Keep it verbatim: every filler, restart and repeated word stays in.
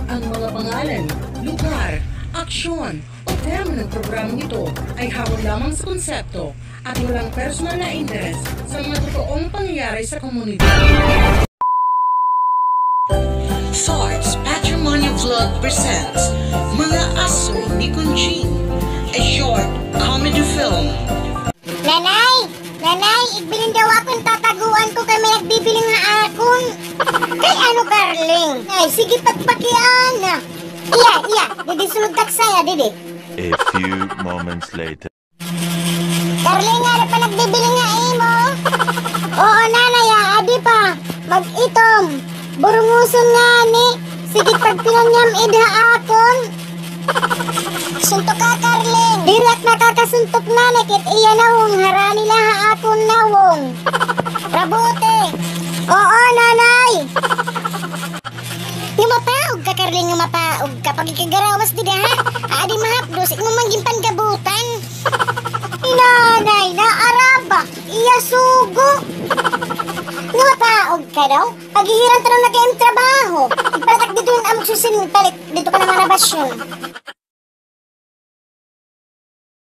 Ang mga pangalan, lugar, aksyon, o tema ng programang ito ay hango lamang sa konsepto at walang personal na interes sa mga totoong pangyayari sa komunidad. Thoughts Patrimony Vlog presents Mga Asoy ni Conching, a short comedy film. Nanay! Nanay, igbilin daw akon tataguan ko kay may nagbibiling ha akon. Kay ano, Carling? Ay, sige, pagpakiana. Iya, iya, didi sulod taksaya, didi. A few moments later. Carling, ada pa nagbibiling ha imo? Oo, nanay, ah, adi pa. Mag-itom. Burunguson ngani. Sige, pagpinanyam id ha akon. Suntok ka, Carling. Diri ak nakakasuntok, nanay, kit iya nawong, harani la ha akon nawong. Rabuti. Oo, nanay. Nga mapaog ka, Carling, nga mapaog ka. Pagikagarawas dida, ha? Adi mahapdos, imo man ginpangabutan. Inanay na araba, iya sugo. Nga mapaog ka daw? Paghihiran ta na kay im trabaho. Ipatak dito yung amok susin palit. Dito ka na marabasyon.